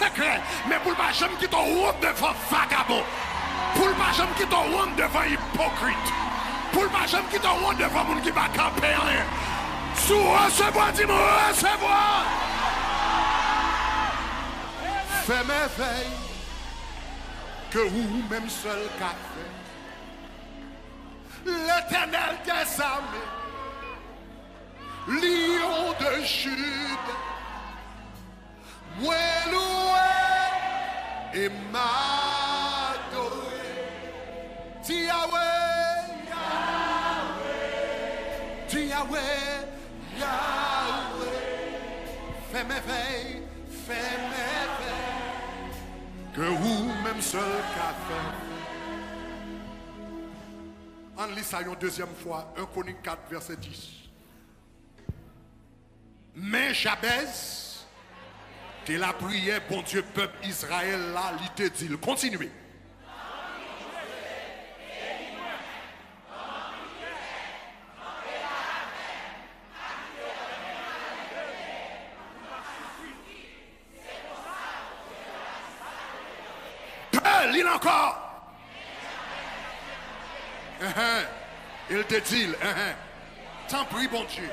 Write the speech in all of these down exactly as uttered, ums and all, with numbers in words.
sekrè, men pou l pa janm kite w wont devan vagabon, pou l pa janm kite w wont devan ipokrit, pou l pa janm kite w wont devan moun ki pa kanpe anyen. Si w resevwa, di m, resevwa. Fè mèvèy ke ou menm sèl ka fè. Letènèl dèzame, Lyon de Juda, mwen louwe e m adore. Di Yahweh, Yahweh, di Yahweh, Yahweh, fè mèvèy, fè mèvèy ke ou menm sèl ka fè. Ann li sa yon dezyèm fwa, en Kwonik kat, vèsè dis. Men Jabèz te lapriyè Bondye pèp Izrayèl la, li te di l, kontinye. Ke li l ankò. Enhen. E l te di l, enhen, tanpri, Bondye.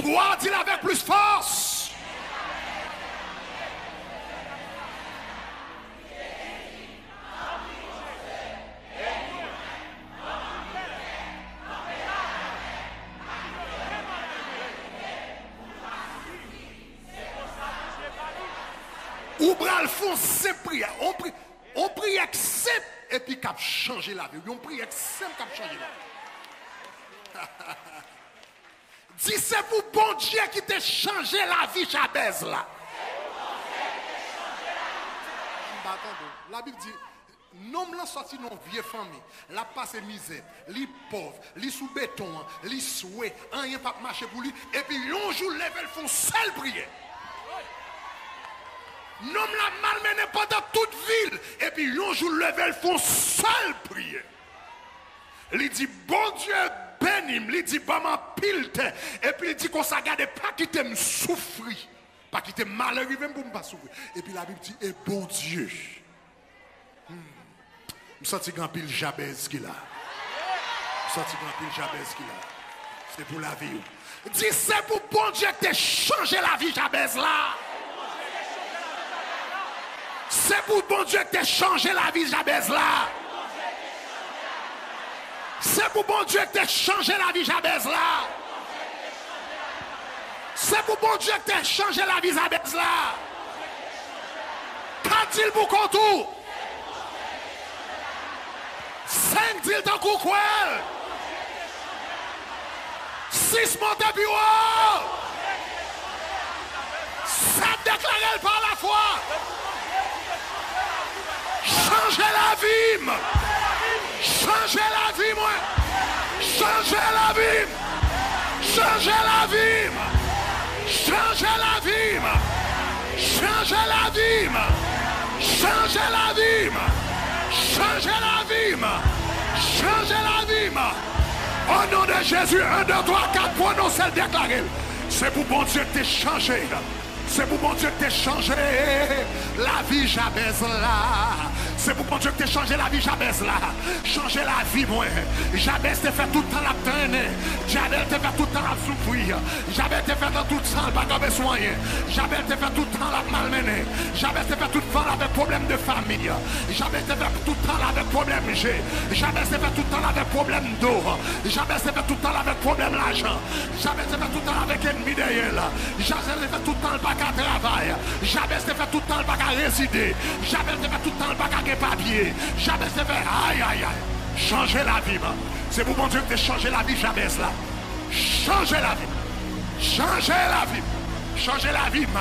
Twa, di l avèk plis fòs. Ou pral fè yon senp priyè, yon pri-, yon priyè k senp epi k ap chanje lavi w. Yon priyè k senp k ap chanje lavi w. Di, se pou Bondye ki te chanje lavi Jabèz la. M pa tande w. Labib di, nonm lan sòti nan yon vye fanmi. L ap pase mizè. Li pòv. Li sou beton an. Li swe. Anyen p ap mache pou li. Epi yon jou, l leve, l fè yon sèl priyè. Nonm lan malmennen pandan tout vi l. Epi yon jou, l leve, l fè yon sèl priyè. Li di, Bondye, beni m. Li di, ban m anpil tè. Epi li di konsa, gade, pa kite m soufri. Pa kite malè rive m pou m pa soufri. Epi Labib di, e Bondye. Hmm. M santi gen anpil Jabèz ki la. M santi gen anpil Jabèz ki la. Se pou lavi w. Di, se pou Bondye ki te chanje lavi Jabèz la. Se pou Bondye ki te chanje lavi Jabèz la. Se pou Bondye ki te chanje lavi Jabèz la. Se pou Bondye ki te chanje lavi Jabèz la. Kat, di l pou kont ou. Senk, di l tankou w kwè l. Sis, monte pi wo. Sèt, deklare l pa lafwa. Chanje lavi m. Chanje lavi mwen. Chanje lavi m. Chanje lavi m. Chanje lavi m. Chanje lavi m. Chanje lavi m. Chanje lavi m. Chanje lavi m. O non de Jezi, en, de, twa, kat, pwononse l, deklare l. Se pou Bondye te chanje. Se pou Bondye ki te chanje lavi Jabèz la. Se pou Bondye ki te chanje lavi Jabèz la. Chanje lavi mwen. Jabèz te fè tout tan l ap trennen. Jabèz te fè tout tan l ap soufri. Jabèz te fè tan tout tan l pa kanpe sou anyen. Jabèz te fè tout tan l ap malmennen. Jabèz te fè tout tan l avèk pwoblèm de fanmi. Jabèz te fè tout tan l avèk pwoblèm je. Jabèz te fè tout tan l avèk pwoblèm do. Jabèz te fè tout tan l avèk pwoblèm lajan. Jabèz te fè tout tan l avèk ènmi dèyè l. Jabèz te fè tout tan l pa ka travay. Jabèz te fè tout tan l pa ka rezide. Jabèz te fè tout tan l pa ka gen papye. Jabèz te fè, ay, ay, ay. Chanje lavi m. Se pou Bondye ki te chanje lavi Jabèz la. Chanje lavi m. Chanje lavi m. Chanje lavi m.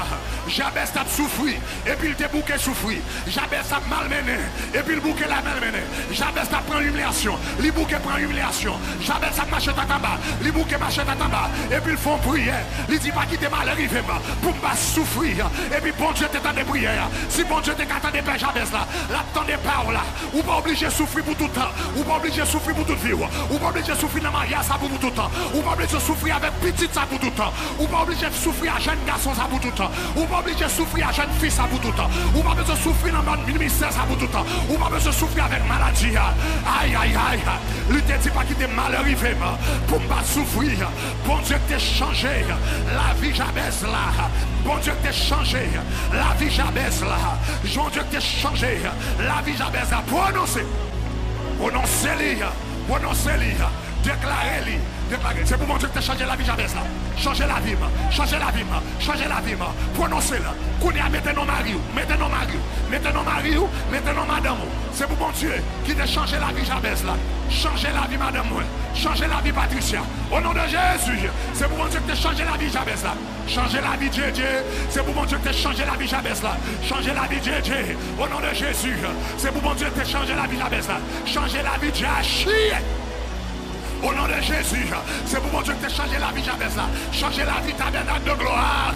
Jabèz t ap soufri, epi l te bouke soufri. Jabèz t ap malmennen, epi l bouke la malmennen. Jabèz t ap pran imilyasyon, li bouke pran imilyasyon. Jabèz t ap mache tèt anba, li bouke mache tèt anba, epi l fè yon priyè. Li di, "Pa kite malè rive m pou m pa soufri." Epi Bondye te tande priyè a. Si Bondye te ka tande pè Jabèz la, l ap tande pa w la. Ou pa oblije soufri pou tout tan. Ou pa oblije soufri pou tout vi w. Ou pa oblije soufri nan maryaj sa pou, pou tout tan. Ou pa oblije soufri avèk pitit sa pou tout tan. Ou pa oblije soufri a jèn gason sa pou tout tan. Ou pa oblije soufri a jèn fi sa pou tout tan. Ou pa bezwen soufri nan mòn ministè sa pou tout tan. Ou pa bezwen soufri avèk maladi a. Ay, ay, ay. Li te di, "Pa kite malè rive m pou m pa soufri." Bondye te chanje lavi Jabèz la. Bondye te chanje lavi Jabèz la. Bondye te chanje lavi Jabèz la. Pwononse. Pwononse li. Pwononse li. Deklare li. Deklare. Se pou Bondye ki te chanje lavi Jabèz la. Chanje lavi m. Chanje lavi m. Chanje lavi m. Pwononse l. Kounye a, mete non mari w. Mete non mari w. Mete non mari w. Mete non madanm ou. Se pou Bondye ki te chanje lavi Jabèz la. Chanje lavi madanm mwen. Chanje lavi Patricia. O non de Jezi. Se pou Bondye ki te chanje lavi Jabèz la. Chanje lavi Djedje. Se pou Bondye ki te chanje lavi Jabèz la. Chanje lavi Djedje. O non de Jezi. Se pou Bondye ki te chanje lavi Jabèz la. Chanje lavi Djachi. O non de Jezi. Se pou Bondye ki te chanje lavi Jabèz la. Chanje lavi Tabènak de Glwa.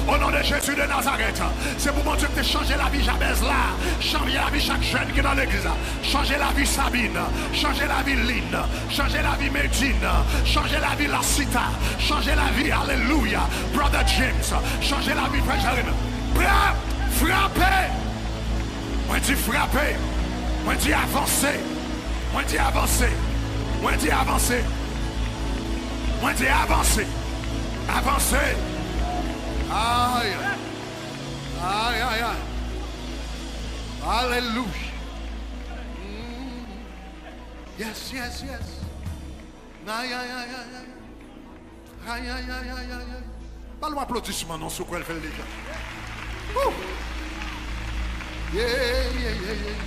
O non de Jezi de Nazarèt. Se pou Bondye ki te chanje lavi Jabèz la. Chanje lavi chak jèn ki nan legliz la. Chanje lavi Sabine. Chanje lavi Lynn. Chanje lavi Medjine. Chanje lavi Lasita. Chanje lavi, alelouya, Brother James. Chanje lavi frè Jeremy. Pra-, frape. Mwen di frape. Mwen di avanse. Mwen di avanse. Mwen di avanse. Mwen di avanse. Avanse. Ay. Ay, ay, ay. Alelouya. Mm. Yes, yes, yes. Ay, ay, ay, ay, ay. Ay, ay, ay, ay, ay, ay. Ba l yon aplodisman non, si w kwè l fè l deja. Woo! Yeah, yeah, yeah, yeah.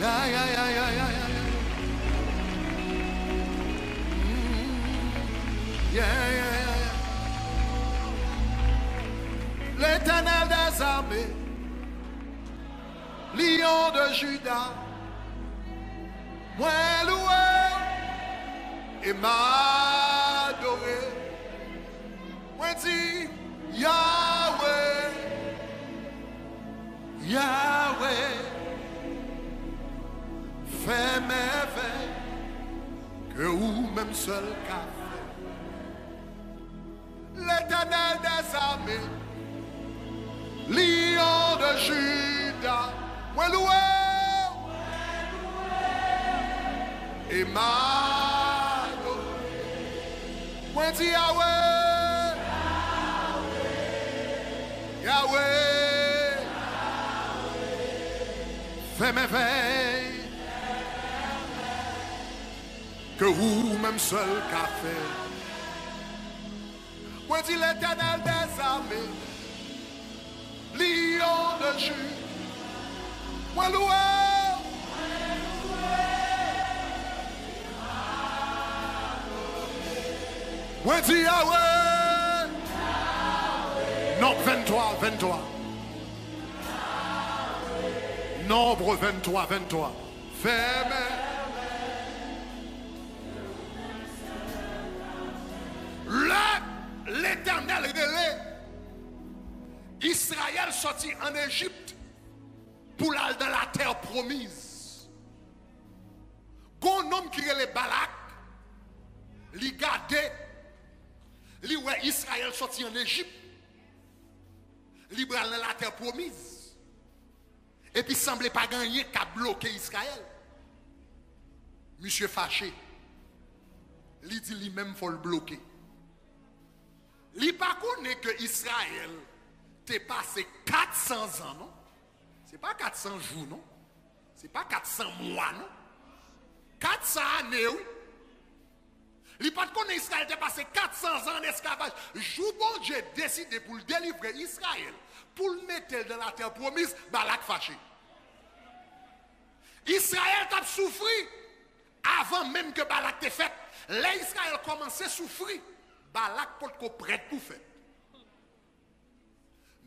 Ay, ay, ay, ay, ay, ay, ay. Mm. Yeah, yeah, yeah, yeah. L'Éternel des armées, Lion de Juda, mwen louwe e m adore. Mwen di, Yawe, Yawe, fè mèvèy ke ou menm sèl ka fè. L'Éternel des armées, Lion de Juda, mwen louwe w e m adore. Mwen di, Yawe, Yawe, fè mèvèy ke ou menm sèl ka fè. Mwen di, L'Éternel des armées, Lion de Juda, mwen louwe w. Mwen di, Yawe. Nonb venntwa, venntwa. Nonb venntwa, venntwa. Fèmen. Lè Letènèl rele Izrayèl sòti ann Ejip pou l al nan latè pwomiz, gon nonm ki rele Balak, li gade, li wè Izrayèl sòti ann Ejip, li pral nan latè pwomiz. Epi sanble pa gen anyen k ap bloke Izrayèl. Misye fache. Li di li menm fò l bloke. Li pa konnen ke Izrayèl te pase kat san zan, non. Se pa kat san jou, non. Se pa kat san mwa, non. Kat san ane, wi. Li pa t konnen Izrayèl te pase kat san zan ann esklavaj. Jou Bondye deside pou l delivre Izrayèl, pou l mete l nan latè pwomiz, Balak fache. Izrayèl t ap soufri avan menm ke Balak te fèt. Lè Izrayèl kòmanse soufri, Balak potko prèt pou fèt.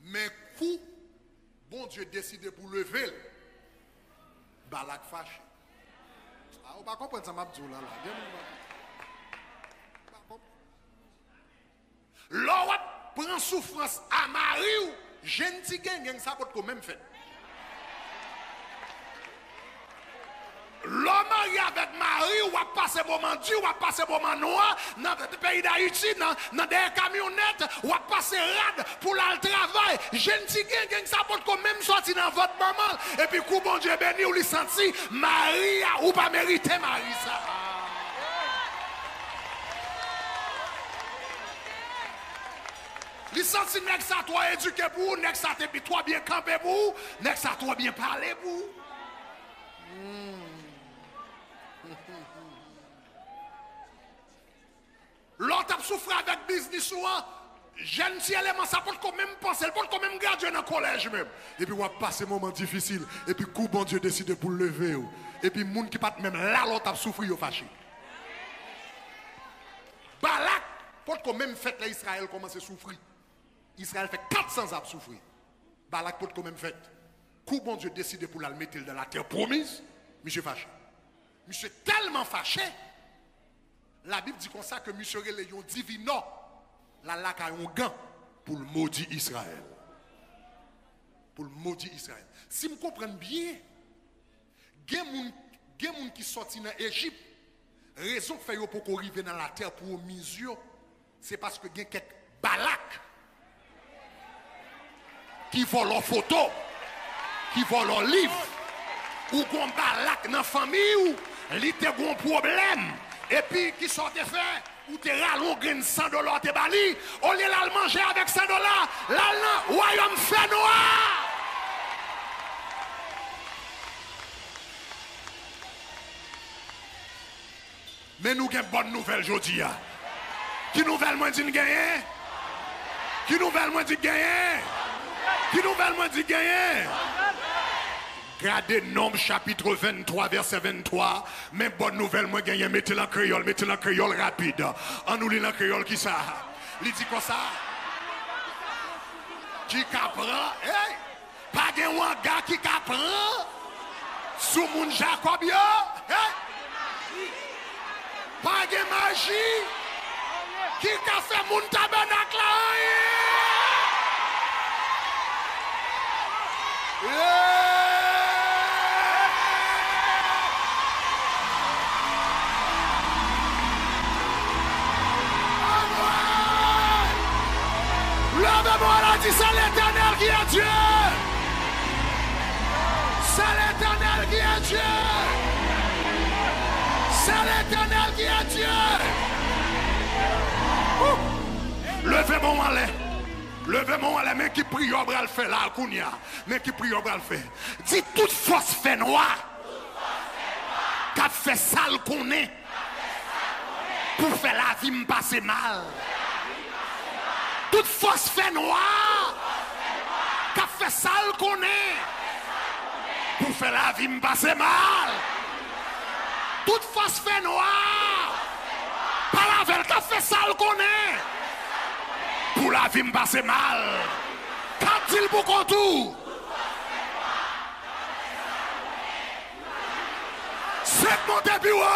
Men kou Bondye deside pou leve l, Balak fache. A, ou pa konprann sa m ap di w la la. Gen moun pa, pa konprann. Lè w ap pran soufrans a mari w, jenn ti gengenng sa potko menm fèt. Lè w marye avèk mari w, w ap pase moman di, w ap pase moman nwa nan peyi Dayiti, nan, nan dèyè kamyonèt, w ap pase rad pou l al travay. Jenn ti gengenng sa potko menm sòti nan vant manman l. Epi kou Bondye beni w, li santi mari a, ou pa merite mari sa. Li santi nèg sa twò edike pou ou, nèg sa te bi-, twò byen kanpe pou ou, nèg sa twò byen pale pou ou. Hmm. Lè w t ap soufri avèk biznis ou an, jenn ti eleman sa potko menm panse, l potko menm gradye nan kolèj menm. Epi w ap pase moman difisil, epi kou Bondye deside pou l leve w. Epi moun ki pa t menm la lè w t ap soufri yo fache. Balak potko menm fèt lè Izrayèl kòmanse soufri. Izrayèl fè kat san zan ap soufri. Balak potko menm fèt. Kou Bondye deside pou l al mete l dans la terre promise, misye fache. Misye tèlman fache, Labib di konsa ke misye rele yon divinò, l al lakay yon gan pou l modi Izrayèl. Pou l modi Izrayèl. Si m konprann byen, gen moun, gen moun ki sòti nan Ejip, rezon k fè yo poko rive nan latè pwomiz yo, se paske gen kèk Balak ki vòlò foto, ki vòlò liv. Ou gon Balak nan fanmiy ou, li te gon pwoblèm. Epi, kisa w te fè? Ou te rale yon grenn san dola, w te ba li. Olye l al manje avèk san dola, l al nan wayòm fènwa. Men nou gen bòn nouvèl jodi a. Ki nouvèl mwen di n genyen? Ki nouvèl mwen di genyen? Ki nouvèl mwen di genyen? Gade Nonb chapit venntwa, vèsè venntwa. Men bòn nouvèl mwen genyen, mete l an kreyòl, mete l an kreyòl rapid. Ann nou li l an kreyòl, kisa? Li di konsa. Ki ka pran, hey! Pa gen wanga ki ka pran sou moun Jakòb yo. Hey! Pa gen maji ki ka fè moun tabènak la anyen. Yeah! Leve men w la, di, c'est l'Éternel qui est Dieu. C'est l'Éternel qui est Dieu. C'est l'Éternel qui est Dieu. Ouh. Leve men w anlè. Leve men w anlè. Men ki priyè w pral fè la kounye a. Men ki priyè w pral fè. Di tout fòs fènwa k ap fè sa l konnen pou fè lavi m pase mal. Tout fòs fènwa k ap fè sa l konnen pou fè lavi m pase mal. Tout fòs fènwa, pale avè l, k ap fè sa l konnen pou lavi m pase mal. K ap di l pou kont ou. Senk, monte pi wo.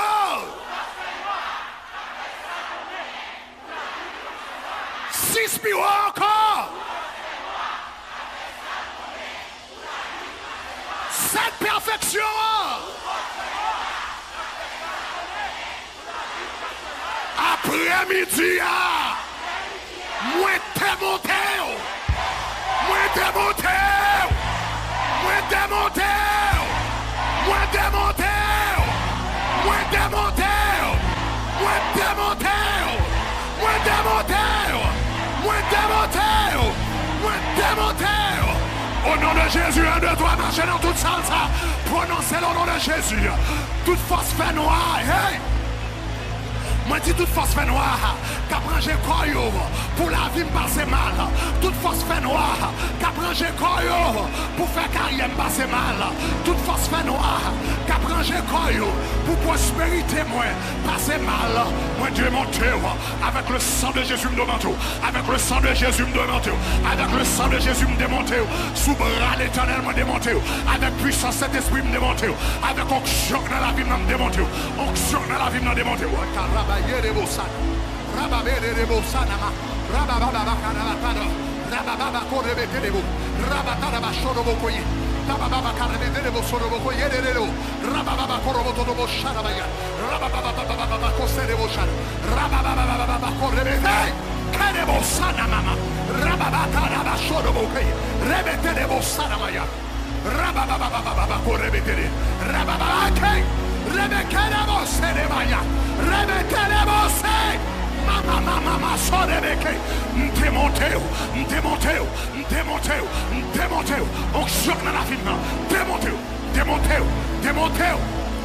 Sis, pi wo ankò. Sèt, pèfeksyon an. Aprèmidi a, mwen demonte w. Mwen demonte w. Mwen demonte w. Mwen demonte w. Mwen demonte w. Mwen demonte w. Mwen demonte w. Mwen demonte w. Mwen demonte w. O non de Jezi, en, de, twa, mache nan tout sal sa. Pwononse l o non de Jezi. Tout fòs fènwa, hey! Mwen di tout fòs fènwa k ap ranje kò yo pou lavi m pase mal. Tout fòs fènwa k ap ranje kò yo pou fè karyè m pase mal. Tout fòs fènwa k ap ranje kò yo Pou pwosperite mwen pase mal, mwen demonte w. Avèk le sang de Jésus, m demonte w. Avèk le sang de Jésus, m demonte w. Avèk le sang de Jésus, m demonte w. Sou bra Letènèl, mwen demonte w. Avèk pwisans Sentespri, m demonte w. Avèk onksyon k nan lavi m nan, m demonte w. Onksyon k nan lavi m nan, demonte w. Karabaye de bosana. Rababe de de bosana ma. Rabababa karabatado. Rabababa korebete de bo. Rabatara ba shoro bokoye. Tabababa karebete de bo soro bokoye de de do. Rabababa korobo todo bo sharabaya. Rabababa kose de bo shara. Rabababa korebe. Hey! Kede bo sana mama. Rababata raba shodo bo ke. Rebete de bo sana maya. Rabababa korebe tede. Rabababa ke. Rebeke de bo sede maya. Rebete de bo se. Mama mama mama so rebeke. M demonte w. M demonte w. M demonte w. M demonte w. Onksyon nan lavi m nan. Demonte w. Demonte w, demonte w,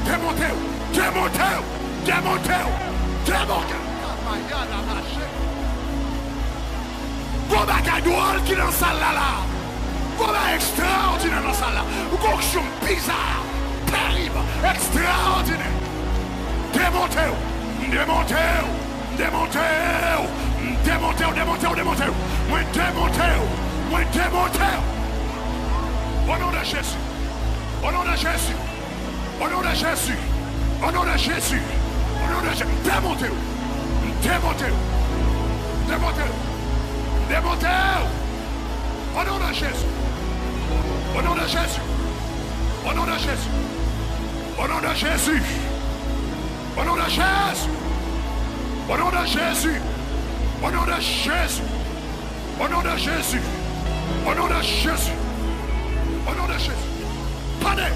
demonte w, demonte w, demonte w, demonte w. Gon bagay dwòl ki nan sal la la. Gon bagay ekstraòdinè nan sal la. Gon onksyon biza, terib, ekstraòdinè. Demonte w, demonte w, demonte w, demonte w, demonte w, demonte w. Mwen demonte w, mwen demonte w. O non de Jezi, o non de Jezi. O non de Jezi. O non de Jezi. O non de Jezi. M demonte w. M demonte w. M demonte w. M demonte w. O non de Jezi. O non de Jezi. O non de Jezi. O non de Jezi. O non de Jezi. O non de Jezi. O non de Jezi. O non de Jezi. O non de Jezi. O non de Jezi. Tande.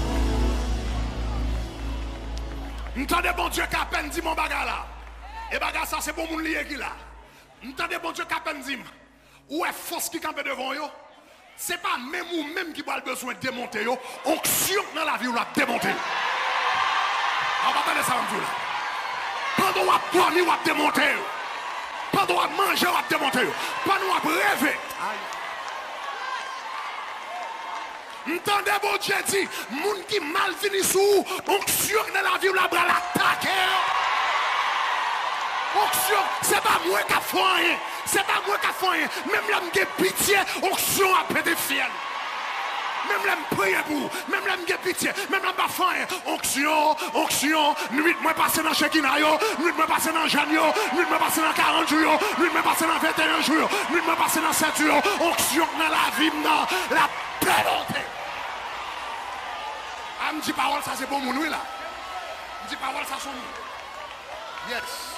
M tande Bondye k apèn di m yon bagay la. E bagay sa se pou moun li ye ki la. M tande Bondye k apèn di m, ou wè fòs ki kanpe devan w yo? Se pa menm ou menm ki pral bezwen demonte yo. Onksyon k nan lavi w la ap demonte yo. A, w pa tande sa m di w la. Pandan w ap dòmi, w ap demonte yo. Pandan w ap manje, w ap demonte yo. Pandan w ap reve. M tande Bondye di, moun ki mal vini sou ou, onksyon k nan lavi w la pral atake yo. Onksyon, se pa mwen k ap fè anyen. Se pa mwen k ap fè anyen. Menm lè m gen pitye, onksyon ap pete fyèl. Menm lè m priye pou ou, menm lè m gen pitye, menm lè m pa fè anyen. Onksyon, onksyon, nwit mwen pase nan Chekina yo, nwit mwen pase nan jèn yo, nwit mwen pase nan karant jou yo, nwit mwen pase nan venteyen jou yo, nwit mwen pase nan sèt jou yo. Onksyon k nan lavi m nan, l ap demonte. A, m di pawòl sa se pou moun wi la. M di pawòl sa se pou moun. Yes.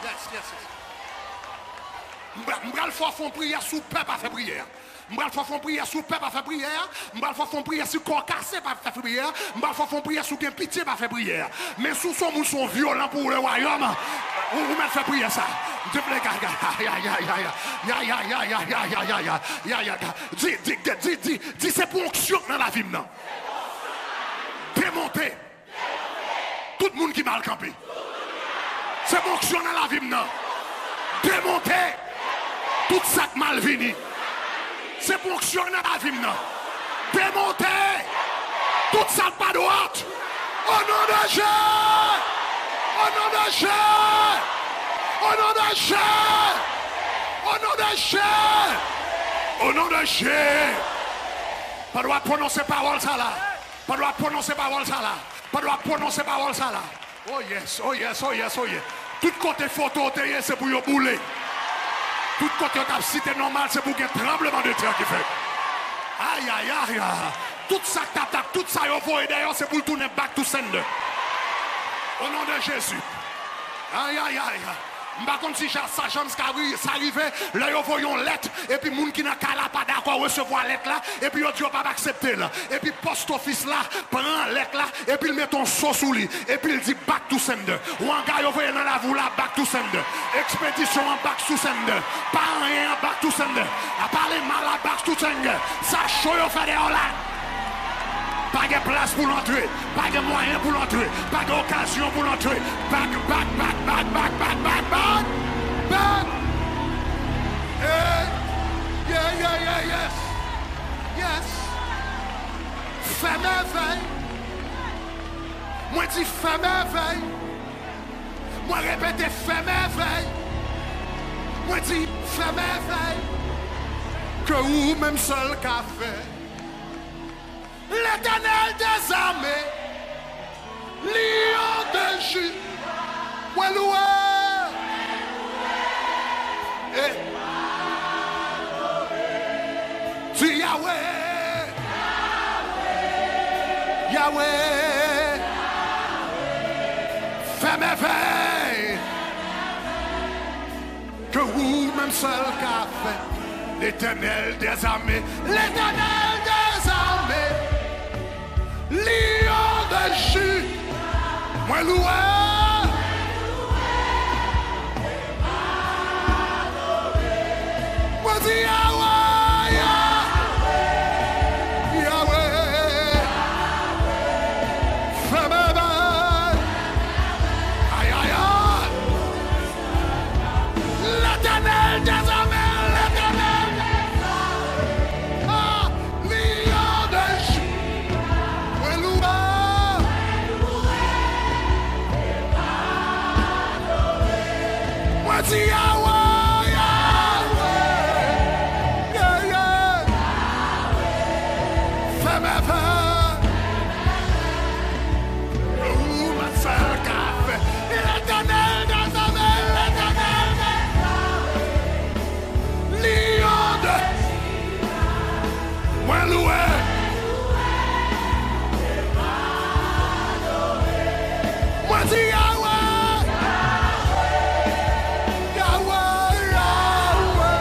Yes, yes, yes. M pral, m pral fè w fè yon priyè sou pè pa fè priyè. M pral fè w fè yon priyè sou pè pa fè priyè. M pral fè w fè yon priyè sou kò kase pa fè priyè. M pral fè w fè yon priyè sou gen pitye pa fè priyè. Men si w se yon moun, se yon vyolan pou le wayòm, ou, ou mèt fè priyè sa. M te vle gaga. Ya, ya, ya, ya, ya. Ya, ya, ya, ya, ya, ya, ya, ya. Ya, ya, ya. Di, di, di, di, di, di, se pou onksyon k nan lavi m nan. Demonte. Tout moun ki mal kanpe. Se pou onksyon nan lavi m nan. Demonte. Tout sa k mal vini. Se pou onksyon nan lavi m nan. Demonte. Tout sa k pa dwat. O non de Jezi. O non de Jezi. O non de Jezi. O non de Jezi. O non de Jezi. Pandan w ap pwononse pawòl sa la. Pandan w ap pwononse pawòl sa la. Pandan w ap pwononse pawòl sa la. Oh yes, oh yes, oh yes, oh yes. Tout kote foto w te ye, se pou yo boule. Tout kote yo t ap site non mal, se pou gen tranbleman de tè ki fèt. Ay, ay, ay, ay. Tout sa k t ap, t ap, tout sa yo voye dèyè w, se pou l tounen back to sender. O non de Jezi. Ay, ay, ay. M pa konn si ja, sa janm ka ri-, sa rive, lè yo voye yon lèt, epi moun ki nan kay la pa dakò resevwa lèt la, epi yo di yo p ap aksepte l. Epi post office la pran lèt la, epi l mete yon so sou li, epi l di back to sender. Wanga yo voye nan lavi w la, back to sender. Ekspedisyon an, back to sender. Pa anyen an, back to sender. A pale mal la, back to sender. Sa cho yo fè dèyè w la. Pa gen plas pou l antre. Pa gen mwayen pou l antre. Pa gen okazyon pou l antre. Back, back, back. Hey! Yeah, yeah, yeah, yes. Yes. Fè mèvèy. Mwen di, fè mèvèy. Mwen repete, fè mèvèy. Mwen di, fè mèvèy. Ke ou menm sèl ka fè. Letènèl dèzame, Lyon de Juda, mwen louwe. E di Yawe, Yawe, fè mèvèy. Ke ou menm sèl ka fè. Letènèl dèzame, Letènèl dèzame, Lyon de Juda, mwen louwe. Mwen di, Yawe, Yawe, Yawe, fè mèvèy. Ay, ay, ay. Letènèl dèzame, Letènèl dèzame. Ah, Lyon de Juda, mwen louwe. Mwen di, Yawe, Yawe, yeah, yeah. Fè mèvèy. Ou menm sèl ka fè. Letènèl dèzame, Letènèl dèzame. Lyon de, mwen louwe. Mwen di, Yawe, Yawe, Yawe.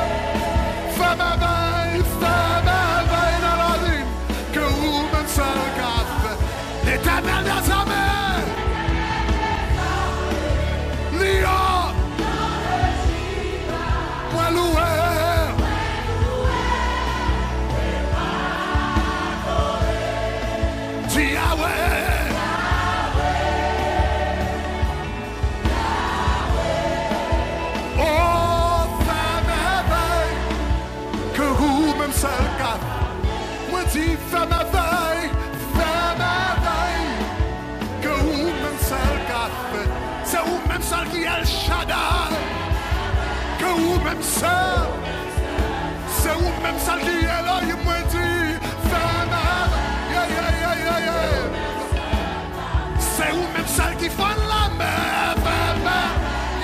Fè mèvèy, fè mèvèy nan lavi m. Ke ou menm sèl ka fè. Letènèl dèzame, Lyon, mwen louwe. Di Yawe. Oh, fè mèvèy. Ke ou menm sèl ka. Mwen di, fè mèvèy, fè mèvèy. Ke ou menm sèl ka fè. Se ou menm sèl ki El Shaddai. Ke ou menm sèl. Se ou menm sèl ki Elohim, mwen di, fè mèvèy. Yeah, yeah, yeah, yeah, yeah. Se ou menm sèl ki fann lanmè, fè mèvèy.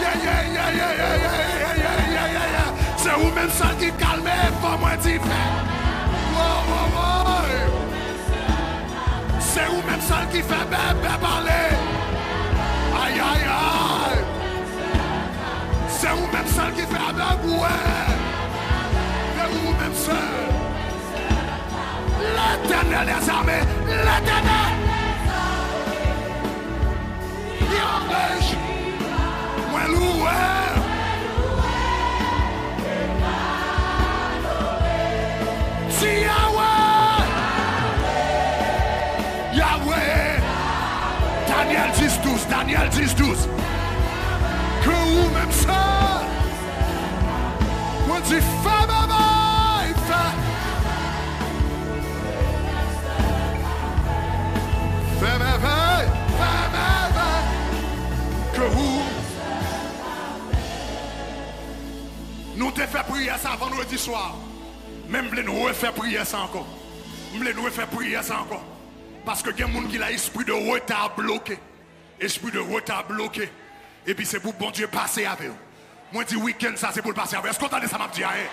Yeah, yeah, yeah, yeah, yeah. Se ou menm sèl ki kalme van, mwen di, fè. Wo, wo, wo. Se ou menm sèl ki fè bèbè pale. Ay, ay, ay. Se ou menm sèl ki fè avèg wè. Se ou menm sèl. Letènèl dèzame, Letènèl. Mwen louwe. Di Yawe. Yawe. Danyèl dis douz, Danyèl dis douz. Ke ou menm sèl. Mwen di, fè mèvèy, fè. Fè mèvèy, fè mèvèy. Ke ou. Nou te fè priyè sa vandredi swa. Men m vle n refè priyè sa ankò. M vle n refè priyè sa ankò. Paske gen moun ki la, espri de reta bloke. Espri de reta bloke. Epi se pou Bondye pase avè w. Mwen di wikenn sa se pou l pase avè w. Èske w tande sa m ap di a, en?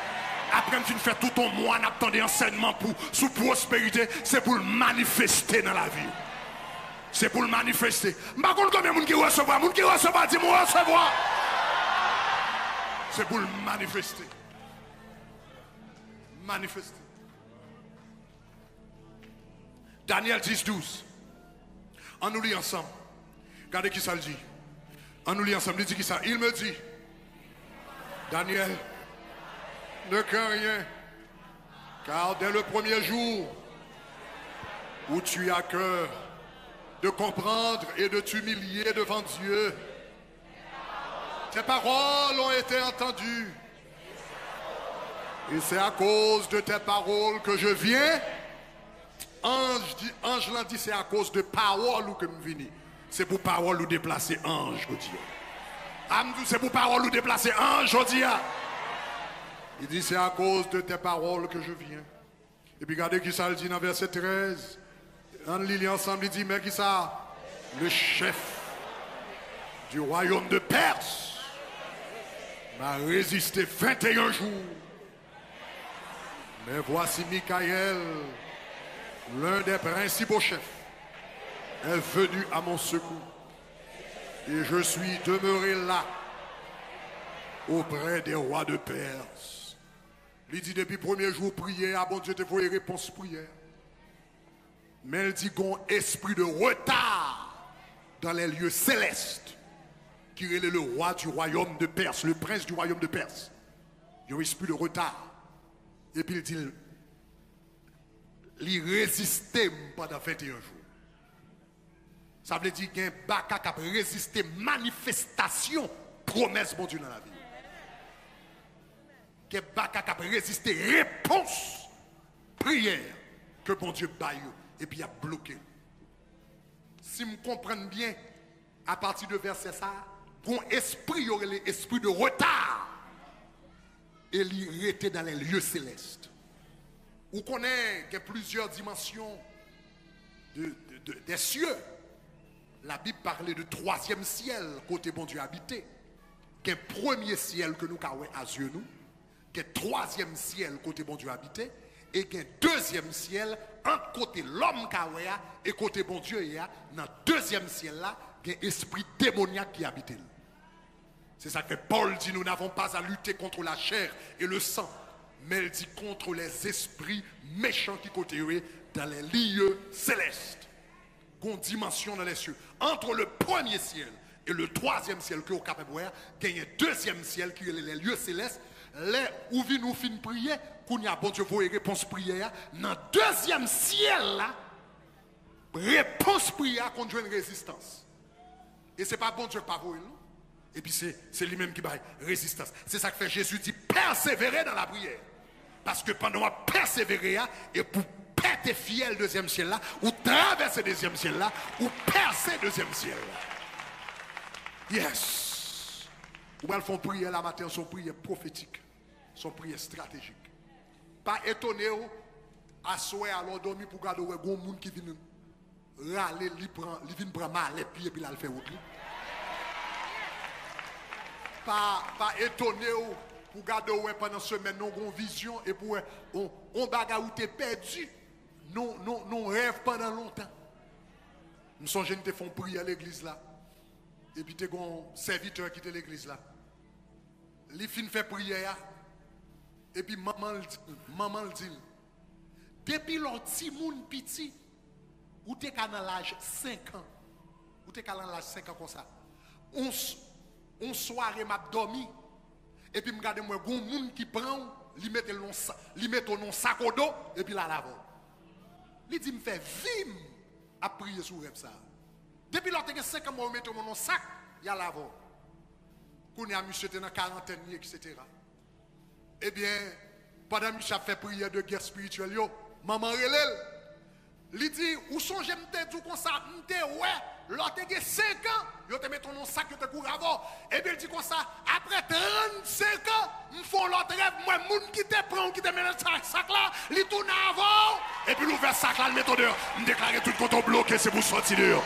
Apre m fin fè tout yon mwa n ap tande ansèyman pou, sou pwosperite, se pou l manifeste nan lavi w. Se pou l manifeste. M pa konn konbyen moun ki resevwa. Moun ki resevwa, di m, "Mwen resevwa." Se pou l manifeste. Manifeste. Danyèl dis douz. Ann nou li ansanm. Gade ki sa l di. Ann nou li ansanm. Li di ki sa? Il me dit, Daniel, ne crains rien, car dès le premier jour où tu as cœur de comprendre et de t'humilier devant Dieu, tes paroles ont été entendues. Et c'est à cause de tes paroles que je viens. Anj di, anj lan di, se akoz de pawòl ou ke m vini. Se pou pawòl ou deplase anj jodi a. A, m di w, se pou pawòl ou deplase anj jodi a. Il dit, c'est à cause de tes paroles que je viens. Epi gade ki sa l di nan vèsè trèz. Ann li li ansanm, li di, men ki sa? Le chef du royaume de Perse m'a résisté vingt et un jours. Mais voici Michael, l'un des principaux chefs, est venu à mon secours. Et je suis demeuré là, auprès des rois de Perse. Li di depi premye jou priyè a, Bondye te voye repons priyè. Men l di gon espri de retard dans les lieux célestes ki rele le roi du royaume de Perse, le prince du royaume de Perse. Yon espri de retard. Epi l di l, li reziste m pandan venteyen jou. Sa vle di gen baka k ap reziste manifestasyon pwomès Bondye nan lavi w. Gen baka k ap reziste repons priyè ke Bondye bay yo, epi y ap bloke l. Si m konprann byen, apati de vèsè sa a, gon espri yo rele espri de retard, e li rete dans les lieux célestes. Ou konnen gen plizyè dimansyon de, de, de, des cieux. La Bible parle de twazyèm syèl kote Bondye abite. Gen premye syèl ke nou ka wè a zye nou, gen twazyèm syèl kote Bondye abite, e gen dezyèm syèl ant kote lòm ka wè a e kote Bondye ye a. Nan dezyèm syèl la, gen espri demonyak ki abite l. Se sa k fè Pòl di, nous n'avons pas à lutter contre la chair et le sang, men l di contre les esprits méchants ki kote yo ye dans les lieux célestes. Gon dimansyon nan lèsye. Entre le premier ciel et le troisième ciel ke w kapab wè a, genyen dezyèm syèl ki rele les lieux célestes. Lè ou vin ou fin priye, kounye a Bondye voye repons priyè a. Nan dezyèm syèl la, repons priyè a konn jwenn rezistans. E se pa Bondye k pa voye l, non. Epi se, se li menm ki bay rezistans. Se sa k fè Jezi di, pèsevere nan lapriyè. Paske pandan w ap pèsevere a, e pou pète fyèl dezyèm syèl la, ou travèse dezyèm syèl la, ou pèse dezyèm syèl la. Yes. Ou pral fè yon priyè la maten an, se yon priyè pwofetik. Se yon priyè estratejik. Pa etone w, aswè a lè w dòmi pou gade w wè gon moun ki vin rale, li pran, li vin pran malèt li epi l al fè wout li. Pa, pa etone w pou gade w wè pandan semèn nan w gon vizyon epi w wè on, on bagay ou te pèdi, non, non, non rèv pandan lontan. M sonje n te fè on priyè legliz la, epi te gon sèvitè ki te legliz la. Li fin fè priyè a, epi manman l di l, manman l di l, depi lè w timoun piti, ou te ka nan laj senk an. Ou te ka nan laj senk an konsa. On, on sware m ap dòmi, epi m gade m wè gon moun ki pran w, li mete l nan sa, li mete w nan sakodo, epi l al avè w. Li di m fè vi m ap priye sou rèv sa a. Depi lè w te gen senk an, m wè yo mete w nan sak, y al avè w. Kounye a, misye te nan karantèn li, etsetera. Ebyen, pandan misye ap fè priyè de gè espirityèl yo, manman rele l. Li di, ou sonje m te di w konsa, m te wè, lè w te gen senk an, yo te mete w nan sak, yo te kouri avè w. Ebyen, l di konsa, apre trannsenk an, m fè yon lòt rèv, m wè moun ki te pran w, ki te mennen sa, sak la, li tounen avè w, epi l ouvè sak la, l mete w deyò. M deklare tout kote w bloke, se pou w sòti deyò.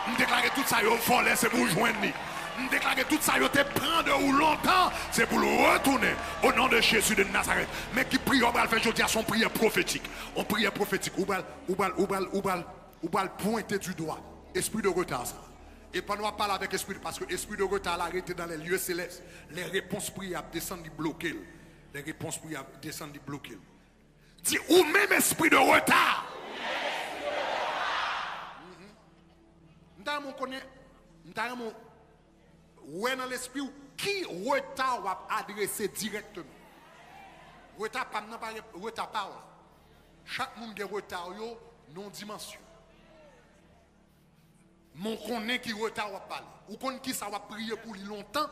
M deklare tout sa yo vòlè, se pou w jwenn li. M deklare tout sa yo te pran de ou lontan, se pou l retounen. O non de Jezi de Nazarèt. Men ki priyè w pral fè jodi a, se yon priyè pwofetik. Yon priyè pwofetik. Ou pral, ou pral, ou pral, ou pral, ou pral pwente du dwa espri de reta sa. E pandan w ap pale avèk espri, paske espri de reta la rete dans les lieux célestes. Lè repons priyè ap desann, li bloke l. Lè repons priyè ap desann, li bloke l. Di, ou menm espri de reta. Mhm. M ta renmen w konnen, m ta renmen w wè nan lespri w ki reta w ap adrese dirèkteman. Reta pa m nan pa re-, reta pa w la. Chak moun gen reta yo nan yon dimansyon. Men w konnen ki reta w ap pale. Ou konn kisa w ap priye pou li lontan,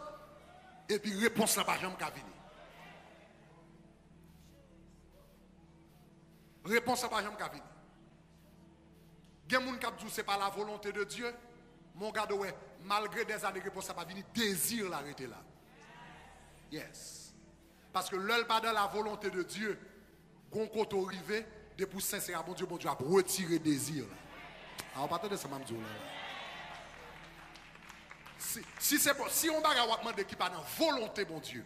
epi repons lan pa janm ka vini. Repons lan pa janm ka vini. Gen moun k ap di w se pa la volonté de Dieu. Men w gade w wè, malgre dèzane repons la pa vini, dezi la rete la. Yes. Paske lè l pa dans la volonté de Dieu, gon kote w rive, depi w sensè a Bondye, Bondye ap retire dezi la. A, w pa tande sa m ap di w la, la. Si, si se bon, si yon bagay w ap mande ki pa nan volonte Bondye,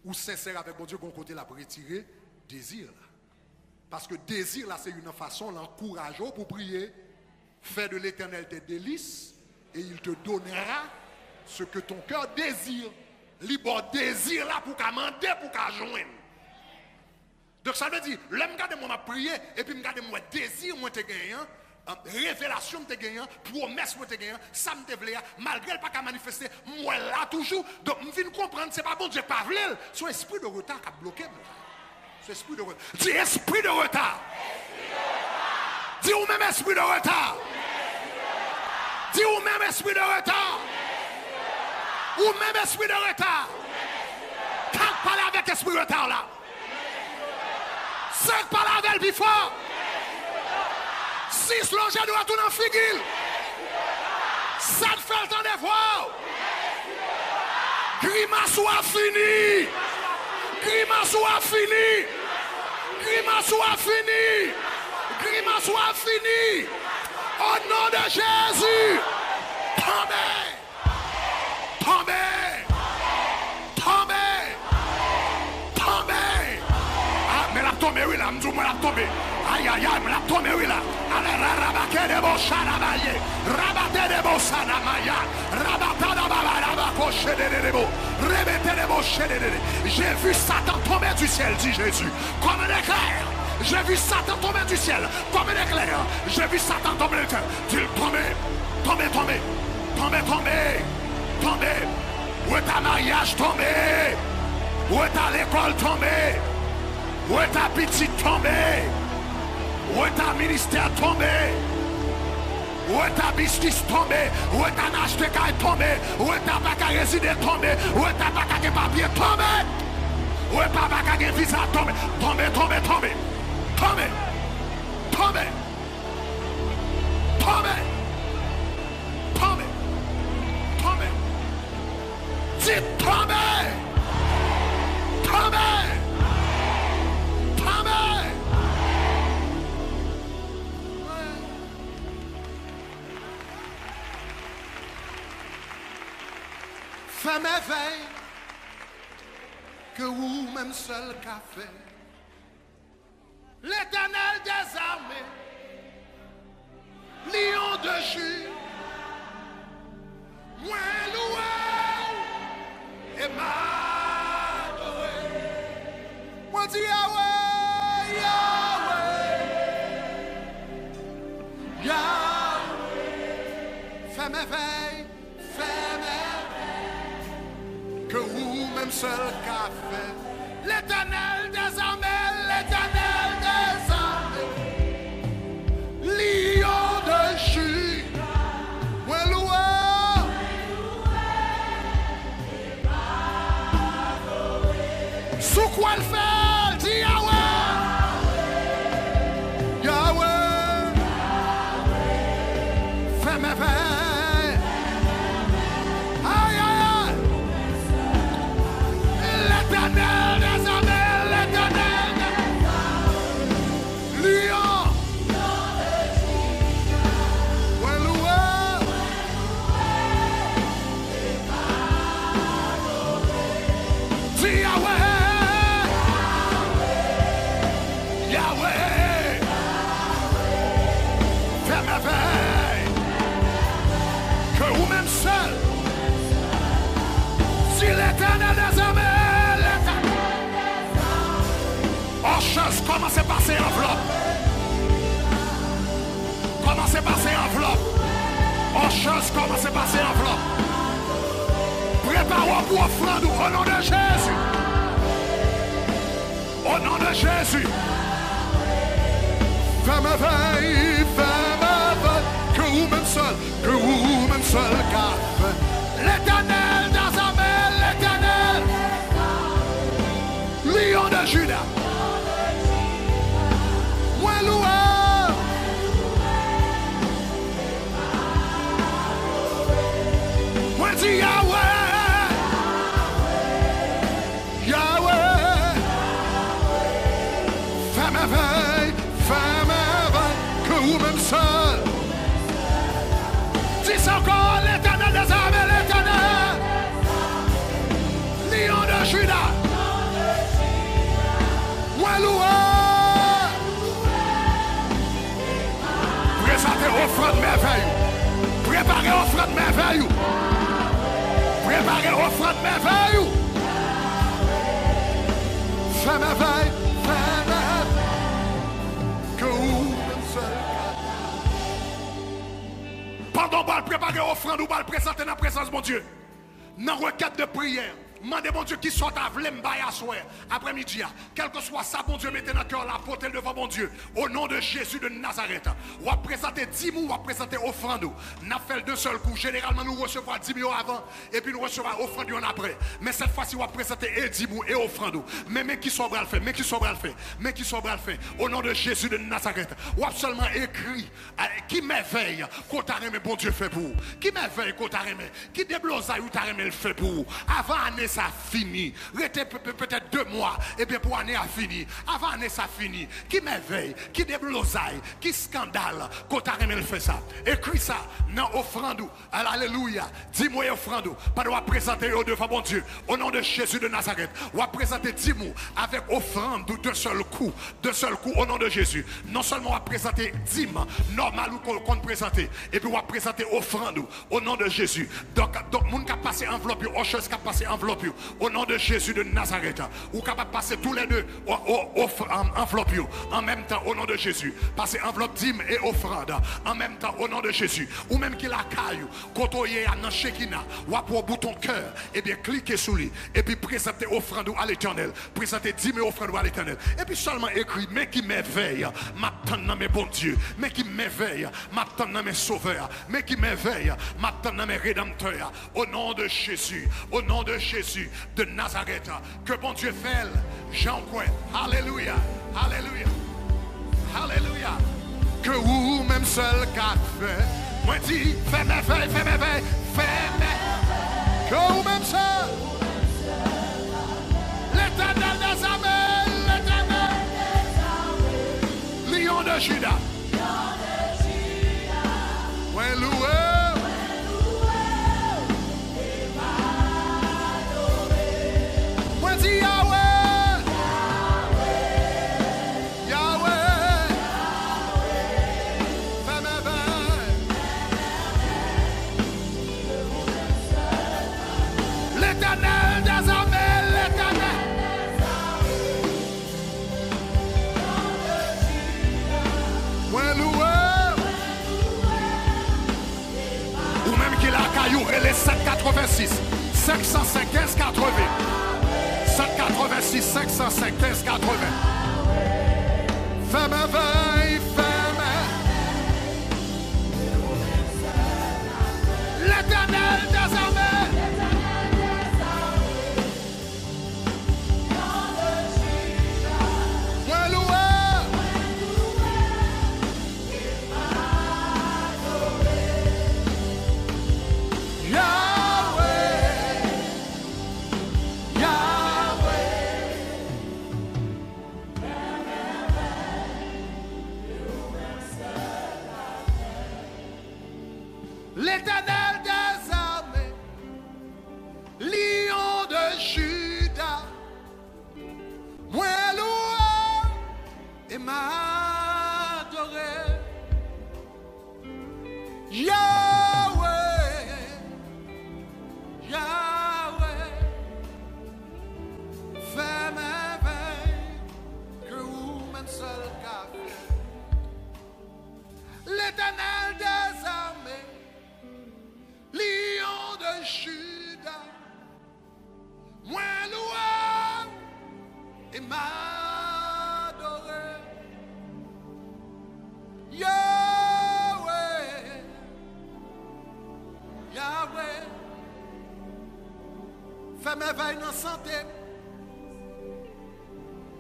ou sensè avèk Bondye, gon kote l ap retire dezi la. Paske dezi la se youn nan fason l ankouraje w pou w priye. Fais de l'Éternel tes délices et il te donnera ce que ton cœur désire. Li ba w dezi la pou w ka mande, pou w ka jwenn. Donk, sa vle di, lè m gade mwen m ap priye, epi m gade m wè dezi mwen te genyen an, revelasyon m te genyen an, pwomès mwen te genyen an, sa m te vle a, malgre l pa ka manifeste, m wè l la toujou. Donk, m vin konprann se pa Bondye k pa vle l, se yon espri de reta k ap bloke m la. Se espri de reta. Di, espri de reta. Di, ou menm, espri de reta. Di, ou menm, espri de reta. Ou menm, espri de reta. Kat, pale avèk espri reta la. Senk, pale avè l pi fò. Sis, lonje dwèt ou nan figi l. Sèt, fè l tande vwa w. Grimas ou a fini. Grimas ou a fini. Grimas ou a fini. Grimas ou a fini. O non de Jezi. Tonbe. Tonbe. Tonbe. Tonbe. A, men l ap tonbe, wi, la, m di w, mwen, l ap tonbe. Ayayay, mwen, l ap tonbe, wi, la. Ale, ra, rabake de bo, sharabaye. Rabate de bo, sanamaya. Rabata da ba ba, rabako, shede de de bo. Rebete de bo, shede de de. J'ai vu Satan tomber du ciel, dit Jésus, comme un éclair. J'ai vu Satan tomber du ciel, comme un éclair. J'ai vu Satan tomber du ciel. Di l, tonbe, tonbe, tonbe. Tonbe, tonbe, tonbe. Reta maryaj, tonbe. Reta lekòl, tonbe. Reta pitit, tonbe. Reta ministè, tonbe. Reta biznis, tonbe. Reta nan achte kay, tonbe. Reta pa ka rezide, tonbe. Reta pa ka gen papye, tonbe. Reta pa ka gen viza, tonbe. Tonbe, tonbe, tonbe. Tonbe. Tonbe. Tonbe. Tonbe. Tonbe. Di, tonbe. Tonbe. Tonbe. Fè mèvèy ke ou menm sèl ka fè. Letènèl dèzame, Lyon de Juda, mwen louwe w e m adore. Mwen di Yawe, Yawe, Yawe, fè mèvèy, fè mèvèy ke ou menm sèl ka fè. Letènèl dèzame, Letènèl dèzame, Lyon de Juda, mwen louwe w. Si w kwè l fè l, di Yawe. Yawe. Fè mèvèy. Ay, ay, ay. Letènèl dèzame, Letènèl dèzame. Lyon. Mwen louwe w. Di Yawe. Yawe. Fè mèvèy. Ke ou menm sèl. Di Letènèl dèzame, Letènèl. Ushers, kòmanse pase anvlòp. Kòmanse pase anvlòp. Ushers, kòmanse pase anvlòp. Prepare w pou ofrann ou, o non de Jezi. O non de Jezi. Fè mèvèy, fè mèvèy. Ke ou menm sèl, ke ou menm sèl ka fè. Letènèl dèzame, Letènèl. Lyon de Juda. Mwen louwe w. Di Yahweh, Yahweh, fè mèvèy, fè mèvèy, ke ou menm sèl. Di sa ankò, Letènèl dèzame, Letènèl, Lyon de Juda. Mwen louwe. Prezante ofrann mèvèy ou. Prepare ofrann mèvèy ou. Prepare ofrann mèvèy ou. Fè mèvèy, fè mèvèy. Ke ou menm sèl ka. Pandan w pral prepare ofrann ou pral prezante nan prezans Bondye. Nan rekèt de priyè, mande Bondye kisa w ta vle m bay aswè, aprèmidi a. Kèlkeswa sa Bondye mete nan kè w la, pote l devan Bondye. O non de Jezi de Nazarèt, w ap prezante dim ou, w ap prezante ofrann ou. N ap fè l de sèl kou. Jeneralman, nou resevwa dim yo avan, epi nou resevwa ofrann yo an aprè. Men sèt fwa si, w ap prezante e dim ou, e ofrann ou. Men, men kisa w pral fè, men kisa w pral fè, men kisa w pral fè. O non de Jezi de Nazarèt, w ap sèlman ekri, eh, ki mèvèy ke w ta renmen Bondye fè pou ou. Ki mèvèy ke w ta renmen Ki deblozay ou ta renmen l fè pou ou? Avan ane sa fini, rete pe-, pe-, petèt de mwa, ebyen, pou ane a fini. Avan ane sa fini, ki mèvèy, ki deblozay, ki eskandal ke w ta renmen l fè sa? Ekri sa nan ofrann ou. Al-, alelouya. Dim ou e ofrann ou. Pandan w ap prezante yo devan Bondye, o non de Jezi de Nazarèt, w ap prezante dim ou avèk ofrann ou de sèl kou. De sèl kou, o non de Jezi. Non sèlman w ap prezante dim nòmal ou ke w konn prezante, epi w ap prezante ofrann ou. O non de Jezi. Donk, donk, moun k ap pase anvlòp yo, ushers k ap pase anvlòp yo, o non de Jezi de Nazarèt, ou kapab pase toulède o, o, of-, an, anvlòp yo an menm tan, o non de Jezi. Pase anvlòp dim e ofrann an menm tan, o non de Jezi. Ou menm ki lakay ou, kote w ye a nan Chekina, w ap wè yon bouton kè, ebyen, klike sou li, epi prezante ofrann ou a Letènèl. Prezante dim e ofrann ou a Letènèl. Epi sèlman ekri, men ki mèvèy m ap tann nan men Bondye. Men ki mèvèy m ap tann nan men Sovè a. Men ki mèvèy m ap tann nan men Redanmtè a. O non de Jezi, o non de Jezi de Nazarèt, ke Bondye fè l jan w kwè. Alelouya, alelouya, alelouya. Ke ou menm sèl ka fè. Mwen di, fè mèvèy, fè mèvèy, fè mèvèy. Ke ou menm sèl. Letènèl dèzame, Letènèl. Lyon de Juda. Mwen louwe w. Mwen di Yahweh. Yahweh, fè mèvèy. Letènèl dèzame, Letènèl. Mwen louwe w. Ou menm ki lakay ou, rele sèt katrevennsis, senk san senk, kenz katreven. Sèt katrevennsis, senk san senk, kenz katreven. Fè mèvèy, fè mèvèy. Letènèl dèzame. Mwen louwe. Yahweh, Yahweh, Letènèl dèzame, Lyon de Juda. Mwen louwe w e m adore w. Yahweh, Yahweh, fè mèvèy ke ou menm sèl ka fè. Letènèl dèzame, Lyon de Juda. Mwen louwe w e m adore w. Yahweh, Yahweh, fè mèvèy nan sante m.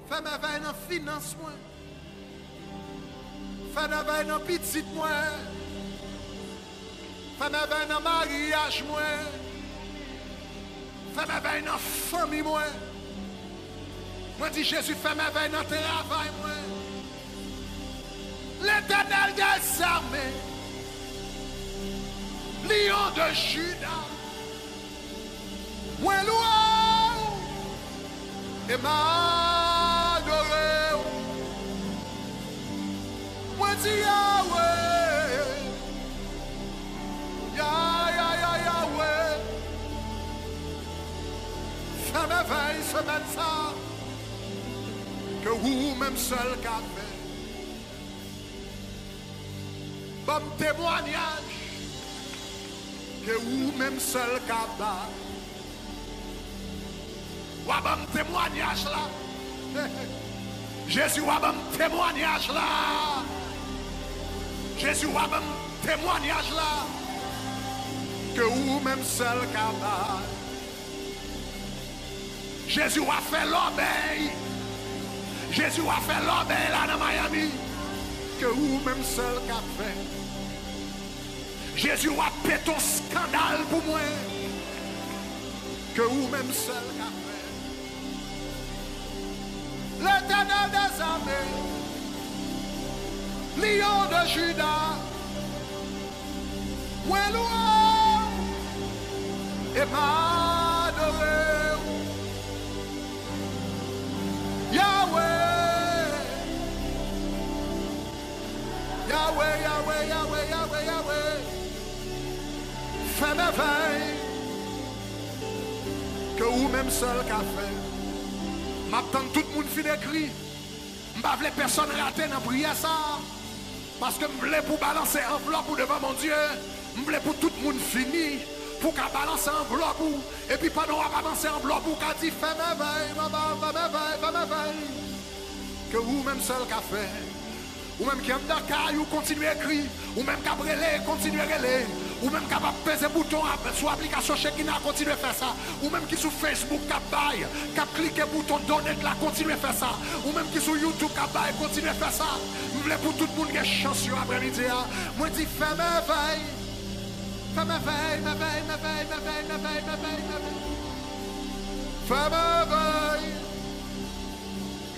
Fè mèvèy nan finans mwen. Fè mèvèy nan pitit mwen. Fè mèvèy nan maryaj mwen. Fè mèvèy nan fanmi mwen. Mwen di, Jezi, fè mèvèy nan travay mwen. Letènèl dèzame, Lyon de Jida, mwen lwe w e m adore w. Mwen di, Yawe, Ya, ya, ya, Yawe, fè mèvèy semèn sa, ke ou menm sèl ka fè. Ban m temwanyaj ke ou menm sèl ka bay. W a ban m temwanyaj la. Jezi, w a ban m temwanyaj la. Jezi, w a ban m temwanyaj la. Ke ou menm sèl ka bay. Jezi, w a fè lòbèy. Jezi, w a fè lòbèy la nan Miami. Ke ou menm sèl ka fè. Jezi, w ap pete yon eskandal pou mwen. Ke ou menm sèl ka fè. Letènèl dèzame, Lyon de Jida, mwen lwe w e m adore w. Yawe, Yawe, Yawe, Yawe, Yawe, Yawe. Fè mèvèy ke ou menm sèl ka fè. M ap tann tout moun fin ekri. M pa vle pèsonn rate nan priyè sa a. Paske m vle pou w balanse anvlòp ou devan Bondye. M vle pou tout moun fini, pou w ka balanse anvlòp ou. Epi pandan w ap balanse anvlòp ou, w ka di, fè mèvèy, papa, fè mèvèy, fè mèvèy. Ke ou menm sèl ka fè. Ou menm ki anndan kay ou, kontinye ekri. Ou menm k ap rele, kontinye rele. Ou menm k ap peze bouton ap, sou aplikasyon Shekinah, kontinye fè sa. Ou menm ki sou Facebook k ap bay, k ap klike bouton donate la, kontinye fè sa. Ou menm ki sou YouTube k ap bay, kontinye fè sa. M vle pou tout moun gen chans yo aprèmidi a. Mwen di fè mèvèy. Fè mèvèy, mèvèy, mèvèy, mèvèy, mèvèy, mèvèy, mèvèy. Fè mèvèy.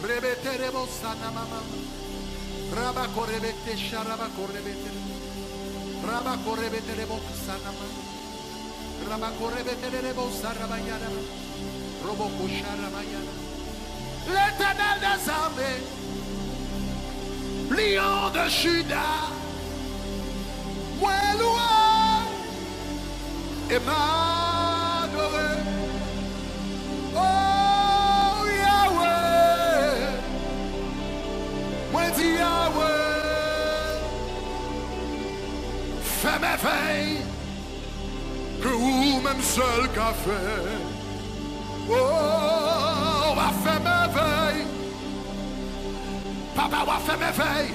Rebete rebo sana mama. Rabako rebete sharabako rebete. Rabako rebete rebo sana mama. Rabako rebete rebo sarabayana. Roboko sharabayana. Letènèl dèzame, Lyon de Jida, mwen lwe w e m adore. O Yawe, mwen di Yawe, fè mèvèy ke ou menm sèl ka fè. O, w a fè mèvèy. Papa, w a fè mèvèy.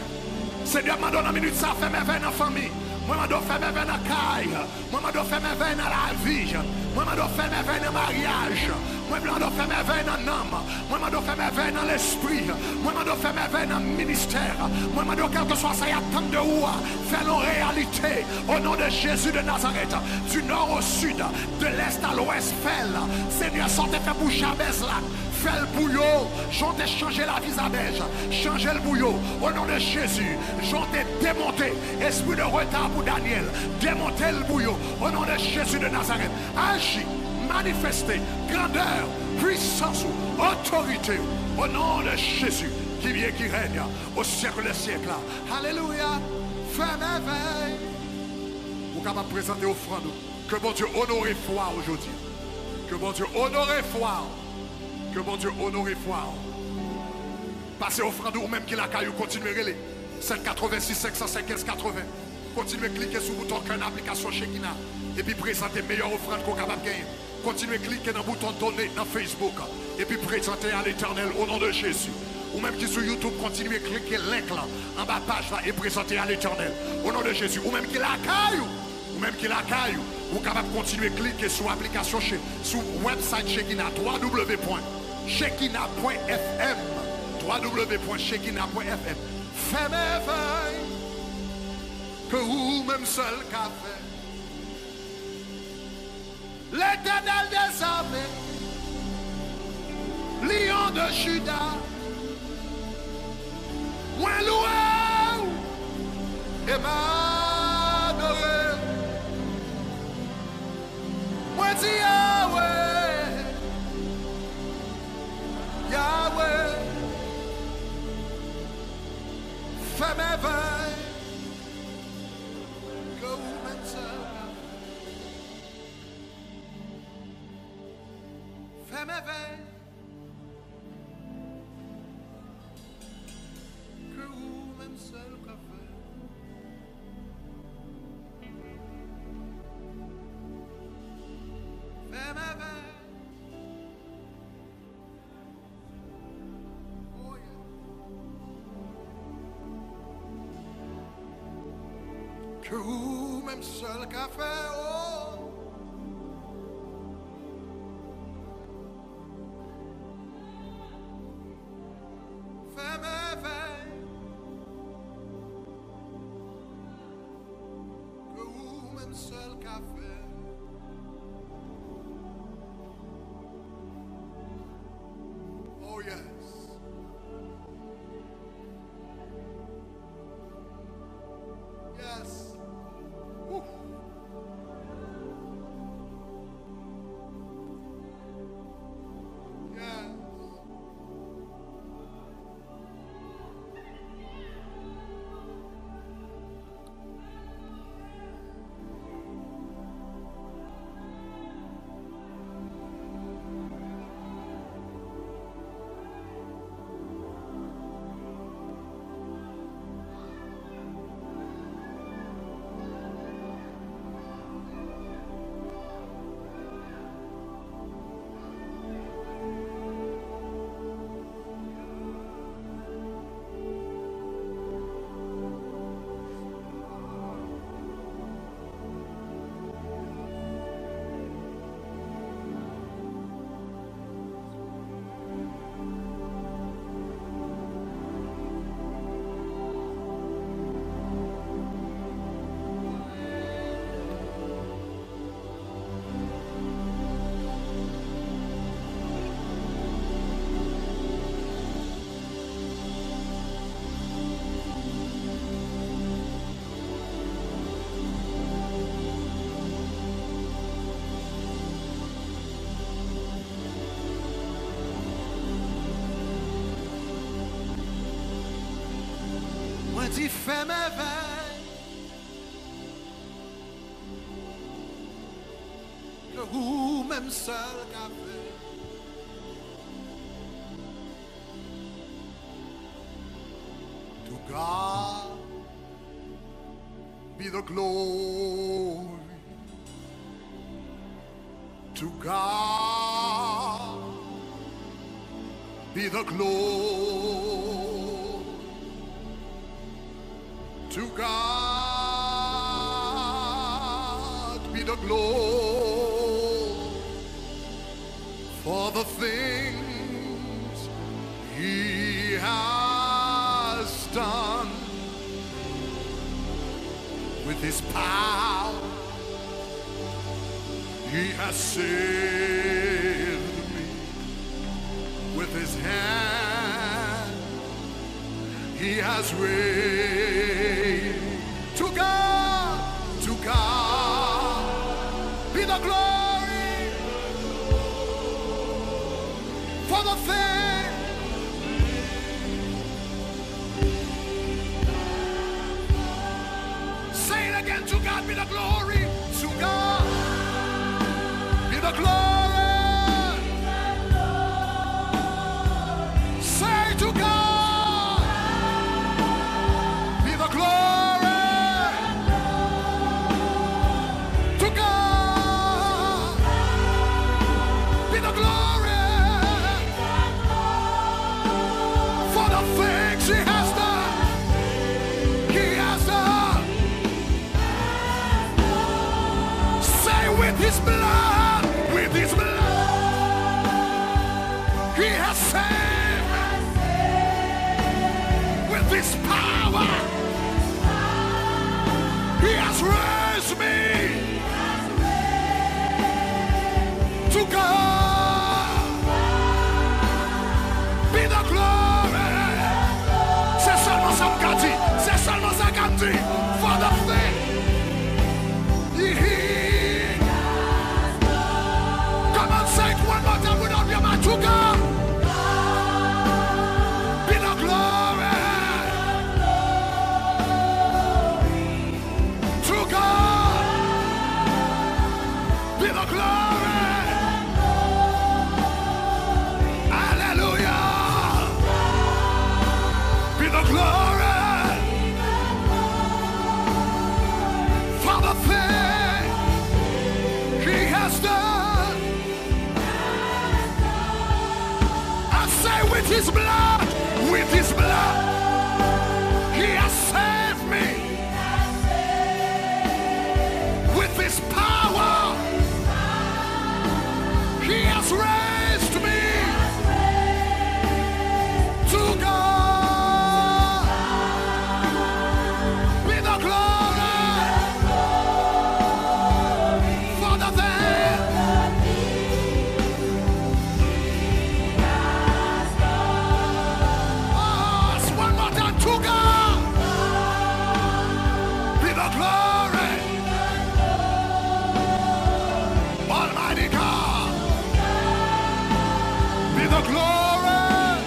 Senyè, m mande w nan minit sa, fè mèvèy nan fanmi. Mwen mande w fè mèvèy nan kay. Mwen mande w fè mèvèy nan lavi. Mwen mande w fè mèvèy nan maryaj. Mwen mande w fè mèvèy nan nanm. Mwen mande w fè mèvèy nan lespri. Mwen mande w fè mèvèy nan ministè. Mwen mande w kèlkeswa sa y atann de ou a, fè l yon reyalite. O non de Jezi de Nazarèt, du nord au sud, de l'est à l'ouest, fè l. Senyè, sa w te fè pou Jabèz la, fè l pou yo. Jan w te chanje lavi Jabèz, chanje l pou yo. O non de Jezi, jan w te demonte espri de reta pou Danyèl, demonte l pou yo. O non de Jezi de Nazarèt, aji, manifeste grandè, pwisans ou, otorite ou. O non de Jezi, qui vit et qui règne au siècle des siècles. Alelouya. Fè mèvèy. Ou kapab prezante ofrann ou. Ke Bondye onore fwa w jodi. Ke Bondye onore fwa w. Ke Bondye onore fwa w. Pase ofrann ou, ou menm ki lakay ou, kontinye rele. Sèt katrevensis senk san senk kenz katreven. Kontinye klike sou bouton kè nan aplikasyon Shekinah. Epi prezante meyè ofrann ke w kapab genyen. Kontinye klike nan bouton donate nan Facebook. Epi prezante a Letènèl o non de Jezi. Ou menm ki sou YouTube, kontinye klike link lan anba paj la e prezante a Letènèl o non de Jezi. Ou menm ki lakay ou, ou menm ki lakay ou, ou kapab kontinye klike sou aplikasyon She-, sou website Shekinah, w w w pwen shekinah pwen f m, w w w pwen shekinah pwen f m. Fè mèvèy ke ou menm sèl ka fè. Letènèl dèzame, Lyon de Juda, mwen louwe w e m adore w. Mwen di Yawe, Yawe, fè mèvèy ke ou menm sèl ka fè. Fè mèvèy ke ou menm sèl ka fè. Fè mèvèy. Oh, yeah. Ke ou menm sèl ka fè, oh. Fè mèvèy. Ke ou menm sèl ka fè. Oh, yes. Yes. Woo. Yes. Mwen di fè mèvèy ke ou menm sèl ka fè. To God be the glory. To God be the glory. To God be the glory for the things He has done. With His power, He has saved me. With His hand, He has raised. To God, to God be the glory for the things. Say it again. To God be the glory. To God be the glory. Say, to God be the glory. To God be the glory for the things He has done. He has done. Say, with His blood, with His blood, He has saved. With His power, He has raised me. To God be the glory. To God be the glory. Hallelujah. Be the glory for the thing He has done. I say, with His blood, with His blood, He has saved me. With His power, He has raised me. To God be the glory for the thing. Oh, one more time. To God be the glory. Almighty God be the glory.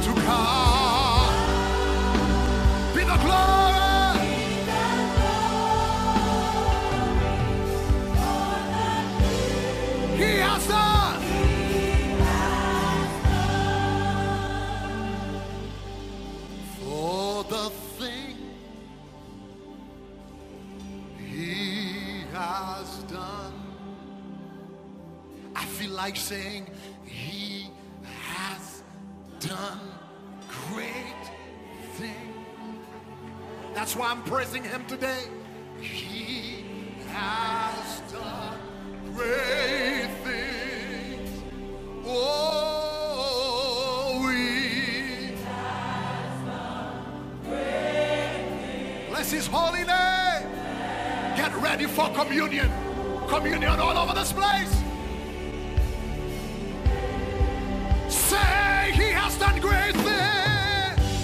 To God be the glory. He has done for the thing He has done. I feel like saying, He has done great things. That's why I'm praising Him today. He has done great things. Oh, He Bless His holy name. Get ready for communion. Communion all over this place. Say, He has done great things.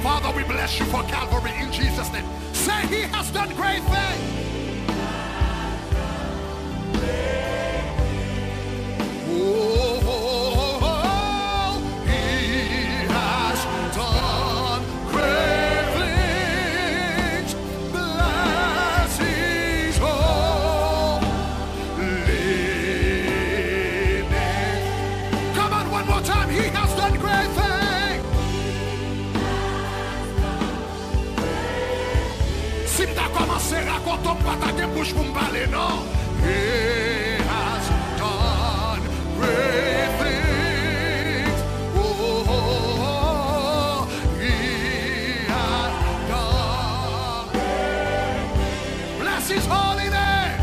Father, we bless you for Calvary in Jesus' name. Say, He has done great things. Oh, He has done great things. Bless His holy name. Come on, one more time. He has done great things. Si m ta kòmanse rakonte w, m pa ta gen bouch pou m pale, non. He has done great things. Oh, He has done. Bless His holy name.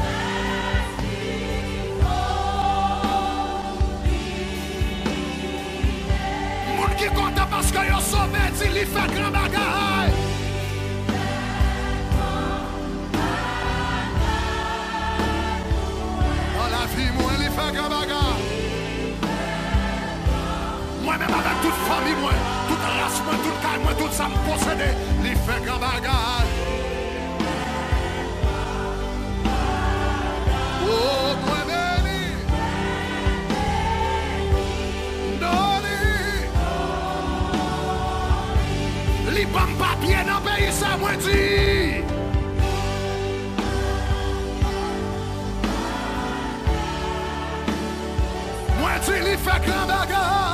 Moun ki kontan paske yo sove, di, Li fè gran bagay. Nan lavi mwen, Li fè gran bagay. Mwen menm avèk tout fanmi mwen, tout ras mwen, tout kay mwen, tout sa m posede, Li fè gran bagay. Oh, mwen beni non Li. Li ban m papye nan peyi sa, mwen di. Mwen di, Li fè gran bagay.